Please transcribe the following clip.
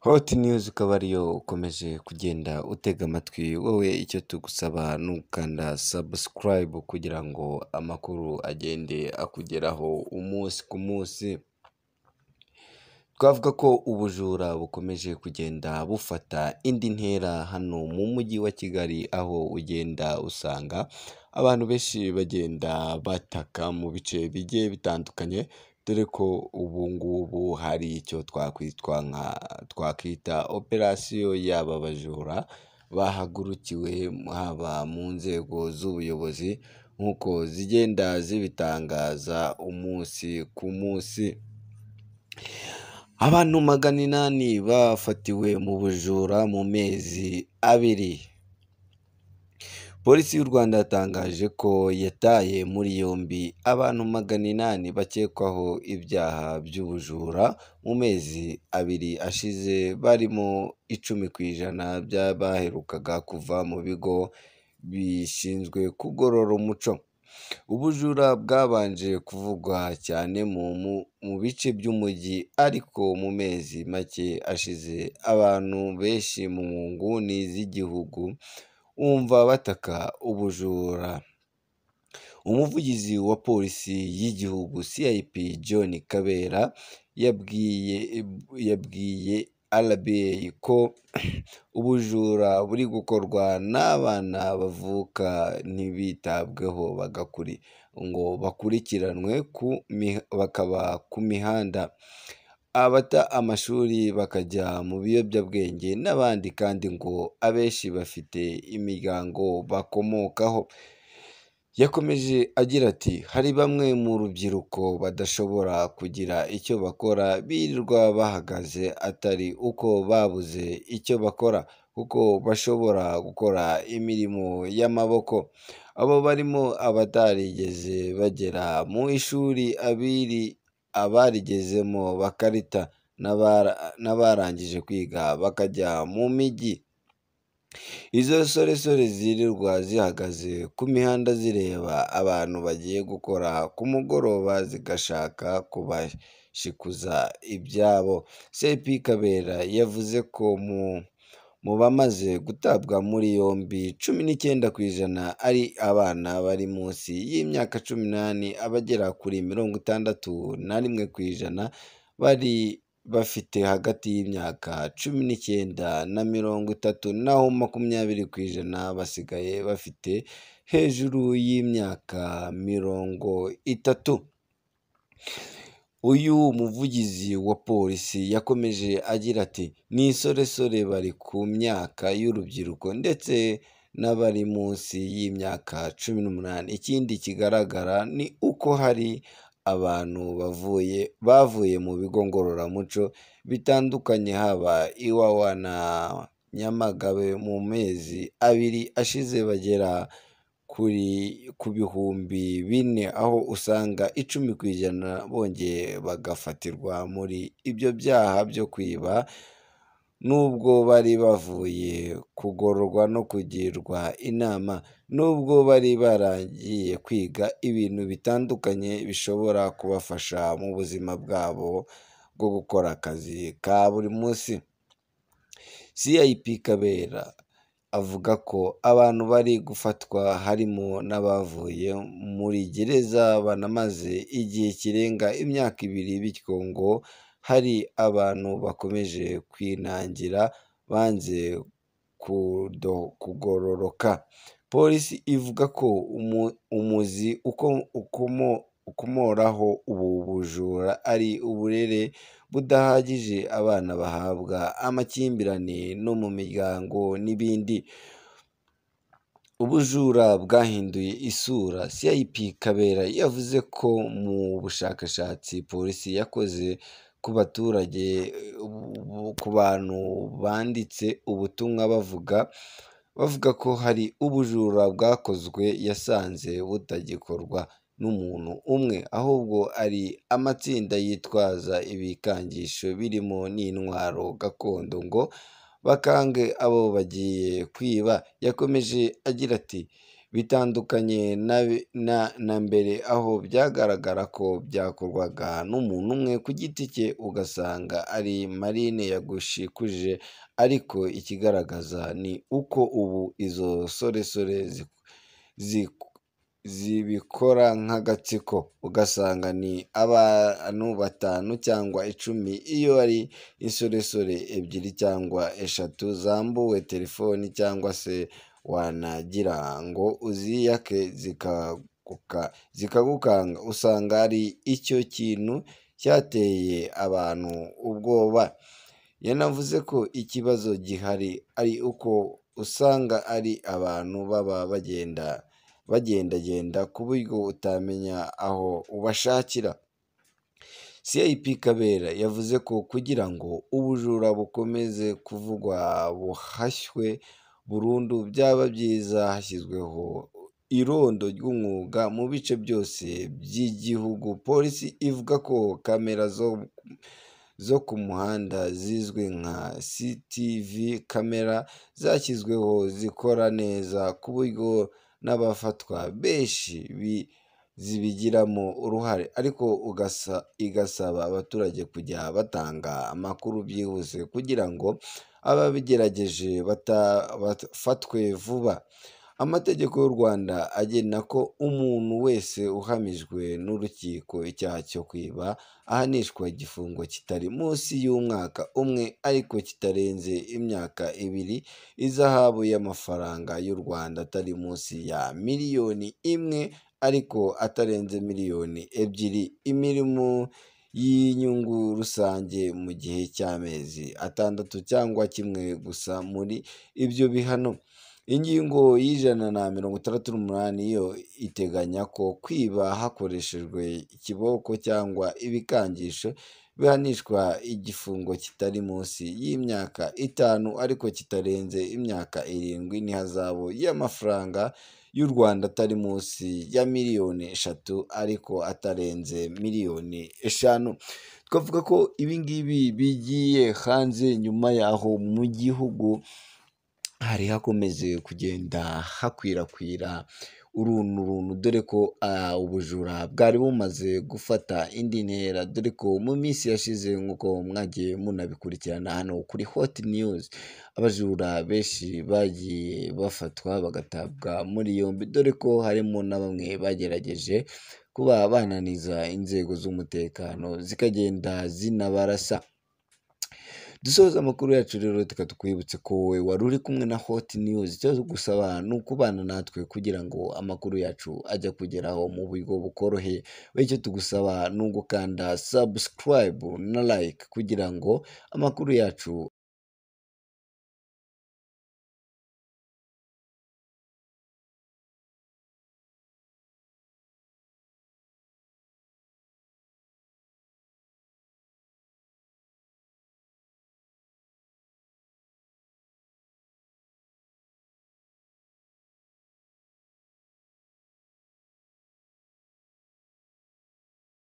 Hot News ukaba ariyo ukomeje kugenda utega amatwi, wowe icyo tugusaba ni ugukanda subscribe kugira ngo amakuru agende akugeraho umunsi ku munsi. Twavuga ko ubujura bukomeje kugenda bufata indi ntera hano mu mujyi wa Kigali, aho ugenda usanga abantu benshi bagenda bataka mu bice bigiye bitandukanye, dore ko ubu ngubu hari icyo twakwitwa nka twakwita operasiyo y'aba bajura bahagurukiwe, haba mu nzego z'ubuyobozi nk'uko zigenda zibitangaza umunsi ku munsi. Abantu 800 bafatiwe mu bujura mu mezi 2. Polisi y'u Rwanda yatangaje ko yataye muri yombi abantu 800 bakekwaho ibyaha by'ubujura mu mezi 2 ashize, barimo 10% by'abaherukaga kuva mu bigo bishinzwe kugorora umuco. Ubujura bwabanje kuvugwa cyane mu bice by'umujyi, ariko mu mezi make ashize abantu benshi mu nguni z'igihugu wumva bataka ubujura. Umuvugizi wa polisi y'igihugu CIP John Kabera yabwiye RBA ko ubujura buri gukorwa n'abana bavuka ntibitabweho ngo bakurikiranwe bakaba ku mihanda, abata amashuri bakajya mu biyobyabwenge n'abandi, kandi ngo abenshi bafite imiryango bakomokaho. Yakomeje agira ati hari bamwe mu rubyiruko badashobora kugira icyo bakora, birirwa bahagaze atari uko babuze icyo bakora, kuko bashobora gukora imirimo y'amaboko. Abo barimo abatarigeze bagera mu ishuri, abarigezemo bakarita, n'abarangije kwiga bakajya mu mijyi. Izo nsoresore zirirwa zihagaze ku mihanda zireba abantu bagiye gukora ku mugoroba, zigashaka kubashikuza ibyabo. CP Kabera yavuze ko mu bamaze gutabwa muri yombi 19% ari abana bari munsi y'imyaka 18, abagera kuri 61% bari bafite hagati y'imyaka 19 na 30, naho 20% basigaye bafite hejuru y'imyaka 30. Uyu muvugizi wa polisi yakomeje agira ati ni insoresore bari ku myaka y'urubyiruko ndetse n'abari munsi y'imyaka 18. Ikindi kigaragara ni uko hari abantu bavuye mu bigo ngororamuco bitandukanye, haba Iwawa na Nyamagabe, mu mezi 2 ashize bagera ku 4000, aho usanga 10% bongeye bagafatirwa muri ibyo byaha byo kwiba, nubwo bari bavuye kugororwa no kugirwa inama, nubwo bari baragiye kwiga ibintu bitandukanye bishobora kubafasha mu buzima bwabo bwo gukora akazi ka buri munsi. CIP Kabera avuga ko abantu bari gufatwa harimo n'abavuye muri gereza banamaze igihe kirenga imyaka 2, bityo ngo hari abantu bakomeje kwinangira banze kugororoka. Polisi ivuga ko umuzi ukomoraho ubu bujura ari uburere budahagije abana bahabwa, amakimbirane no mu miryango n'ibindi. Ubujura bwahinduye isura. CIP Kabera yavuze ko mu bushakashatsi polisi yakoze ku baturage, ku bantu banditse ubutumwa bavuga ko hari ubujura bwakozwe, yasanze butagikorwa n'umuntu umwe, ahubwo ari amatsinda yitwaza ibikangisho birimo n'intwaro gakondo ngo bakange abo bagiye kwiba. Yakomeje agira ati Bitandukanye na mbere aho byagaragara ko byakorwaga n'umuntu umwe ku giti cye, ugasanga ari marine yagushikuje, ariko ikigaragaza ni uko ubu izo nsoresore zibikora nk'agatsiko, ugasanga ni abantu 5 cyangwa 10, iyo ari insoresore 2 cyangwa 3 zambuwe telefoni cyangwa se wanagira ngo uziyake zikagukanga, usanga ari icyo kintu cyateye abantu ubwoba. Yanavuze ko ikibazo gihari ari uko usanga ari abantu baba bagendagenda ku buryo utamenya aho ubashakira. CIP Kabera yavuze ko kugira ngo ubujura bukomeze kuvugwa buhashywe burundu, byaba byiza hashyizweho irondo ry'umwuga mu bice byose by'igihugu. Polisi ivuga ko kamera zo ku muhanda zizwi nka CCTV kamera zashyizweho zikora neza ku buryo n'abafatwa benshi zibigiramo uruhare, ariko igasaba abaturage kujya batanga amakuru byihuse kugira ngo ababigerageje bafatwe vuba. Amategeko y'u Rwanda agena ko umuntu wese uhamijwe n'urukiko icyaha cyo kwiba ahanishwa igifungo kitari munsi y'umwaka umwe ariko kitarenze imyaka 2, ihazabu y'amafaranga y'u Rwanda atari munsi ya miliyoni 1 ariko atarenze miliyoni 2, imirimo y'inyungu rusange mu gihe cy'amezi 6 cyangwa kimwe gusa muri ibyo bihano. Ingingo y'168 yo iteganya ko kwiba hakoreshejwe ikiboko cyangwa ibikangisho bihanishwa igifungo kitari munsi y'imyaka 5 ariko kitarenze imyaka 7 n'ihazabu y'amafaranga y'u Rwanda atari munsi ya miliyoni 3 ariko atarenze miliyoni 5. Twavuga ko ibi ngibi bigiye hanze nyuma y'aho mu gihugu hari hakomeje kugenda hakwirakwira urunturuntu, dore ko ubujura bwari bumaze gufata indi ntera, dore ko mu minsi yashize nk'uko mwagiye munabikurikirana hano kuri Hot News, abajura benshi bagiye bafatwa bagatabwa muri yombi, dore ko harimo na bamwe bagerageje kuba bananiza inzego z'umutekano zikagenda zinabarasa. Dusoza amakuru yacu rero, reka tukwibutse ko wowe wari uri kumwe na Hot News, icyo gusaba ni ukubana natwe kugira ngo amakuru yacu ajye kugeraho mu buryo bukoroheye. Icyo tugusaba ni ugukanda subscribe na like kugira ngo amakuru yacu